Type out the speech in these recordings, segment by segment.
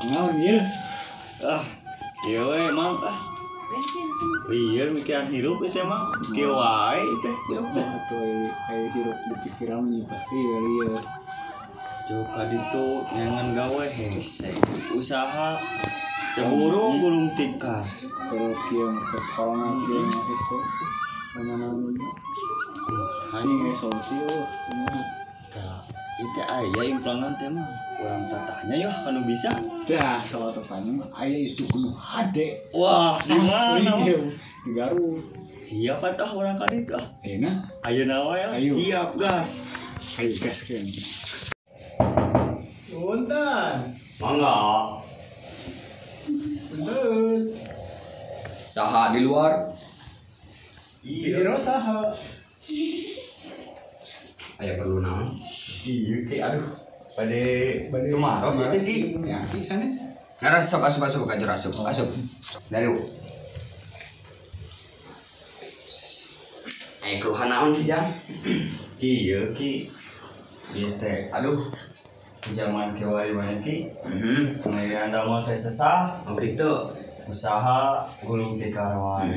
Naon ieu? Ah, ieu we Mang ah. Lieur mikiran hirup ieu teh Mang. Kieu wae ieu teh hirup teh. Atuh aya hirup di pikiran nya pasti lieur. Cuk ka ditu nyangan gawe hese. Usaha teu burung gulung tikar. Kalau kieu mah corona kieu mah hese. Mana-mana. Cing solusi eueuh kumaha. Tah, ieu aya implangan teh mah. Urang tatanya yeuh kanu bisa. Dah, soal tatanya mah aya itu kudu hade. Wah, di mana? Di Garut. Siap atuh urang ka ditu ah. Ayeuna? Ayeuna wae lah. Siap gas. Ayo gaskeun. Punten. Mangga. Punten. Saha di luar? Iya, saha. Aya perlu naon? Iya ki aduh. Bade tumaros ieu ki. Ya ki sanes. Ngaras sok asup asup ka jero asup asup. Dari. Aya keluhan naon sih Jang? Iya ki. Ieu teh aduh. Zaman kiwari mana ki? Heeh. Pengirian damel teh sesah. Oh gitu. Usaha gulung tikar wae.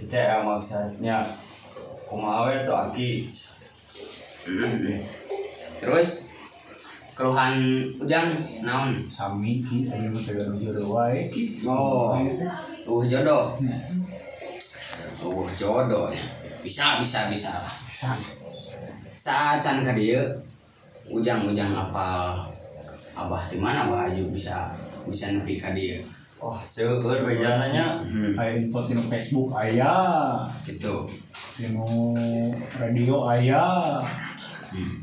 Ieu teh maksudnya kumaha we tuh aki. Terus keluhan Ujang naon? Sami ki aya mah teh jodoh wae ki. Oh. Jodoh. Jodoh ya. Bisa bisa bisa lah. Bisa. Saacan ka dieu Ujang-ujang apal abah di mana Abah Aju bisa bisa nepi ka dieu. Wah, seueur bejana nya. Aya info tinu Facebook aya. Gitu. Tinu radio aya.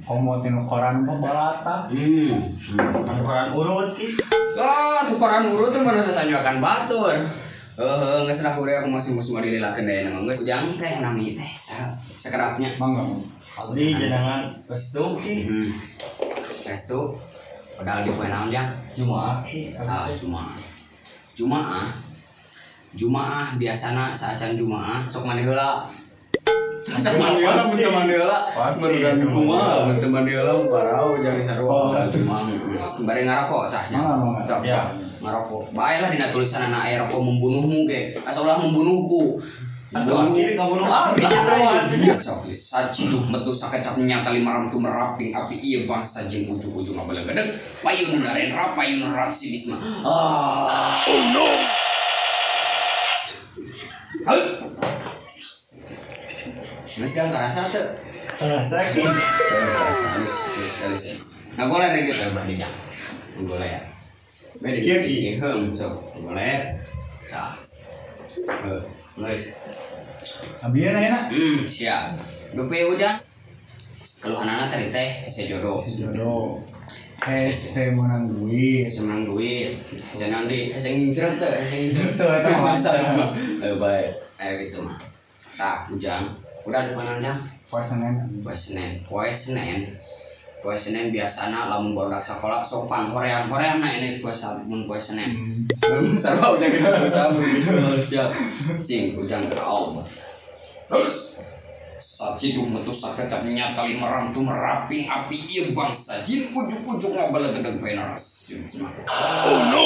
Komo tinu koran mah balata. Koran urut ki. Oh, tuh koran urut tuh mana sasanjuakan batur. Heeh, geus lah kurea aku masih musuh dililakeun deui mah geus. Ujang teh nami teh sakerapnya. Mangga. Abdi jenengan restu ki. Restu. Padahal di poe naon Jang? Jumaah ki. Ah, Jumaah. Jumaah. Jumaah biasana saacan Jumaah sok mandi heula. Sok mandi heula mun teu mandi heula. Pasti kumaha mun teu mandi heula parau jangan sarua. Jumaah. Bari ngarokok tah nya. Sok ngarokok. Bae lah dina tulisanana aya rokok membunuhmu ge. Asa ulah membunuhku. Atuh akhir kamu nu abdi sok saciduh metu sakecap nyata lima ramtu meraping api ieu bangsa jeung ujug-ujug ngabelegedeg payun narendra payun rapsi bisma. Ah. Oh no. Geus jang karasa teu? Karasa ki. Karasa halus halus. Ngagoler di dieu berarti jang. Ngagoler. Bede di heum sok ngagoler. Tah. Heuh. Geus. Abieun ayeuna? Siap. Dupi Ujang. Keluhanana tadi teh hese jodoh. Hese jodoh. Hese meunang duit. Hese meunang duit. Hese naon deui? Hese ngingsreup teu? Hese ngingsreup teu eta mah. Heuh bae. Aya kitu mah. Tah Ujang, udah di mana Jang? Poe Senen. Poe Senen. Poe Senen. Poe Senen biasana lamun barudak sakola sopan hoream-horeamna ini poe mun poe Senen. Sarua Ujang kitu sama. Siap. Cing Ujang Allah. Saciduh metu sakecap nyata lima ramtu meraping api ieu bangsa jin ujug-ujug ngabalegedeg penaras. Oh no.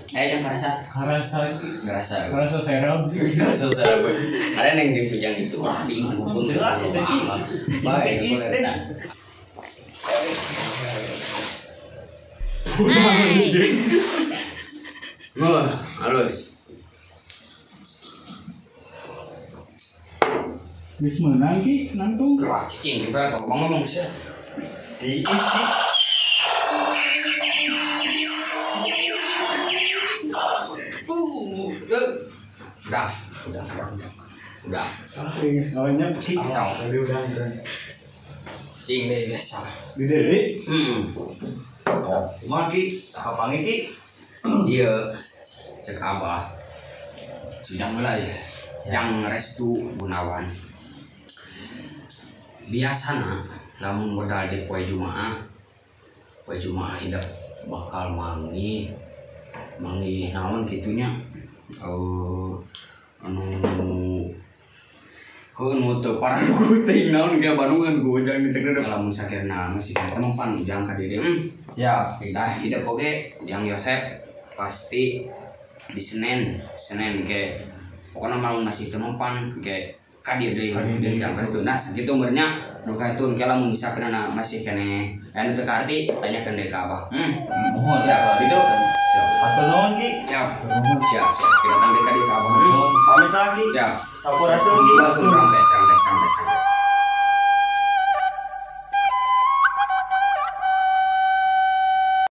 Jangan karasa. Karasa. Karasa. Karasa serab. Karasa serab. Ada yang di Ujang itu wah di dukun. Jelas itu ki. Baik. Wah, halus. Geus meunang ki nangtung. Wah, cicing kita ngomong sih. Tiis ki. Udah. Geus ngawanya ki. Udah. Cing deh biasa. Di deui? Heeh. Oh, kumaha ki? Kapangi ki? Iya, cek abah. Sudah mulai. Yang restu Gunawan. Biasana lamun modal di poe Jumaah hidup bakal manggih naon kitunya. Anu Keun mutu parah Teuing naon ge Bandungan ku Ujang dicekedep. Lamun sakirna masih eta mah pan Ujang ka dieu. Siap. Ki. Tah hidup oge Ujang Yosep pasti di Senin, Senin ke pokoknya malam masih teu mempan ke ka dieu deui Ka dieu deui, jam gitu. Nah, sakitu umurnya nu kaitun ke lamun bisa kena masih keneh anu teu kaarti tanyakeun deui ka Abah. Mohon Siap, gitu. Siap. Hatur nuhun Ki. Siap. Nuhun. Siap, siap. Kita datang deui ka dieu ka Abah. Pamit lagi. Siap. Sampurasun Ki. Langsung rampes, rampes, rampes, rampes.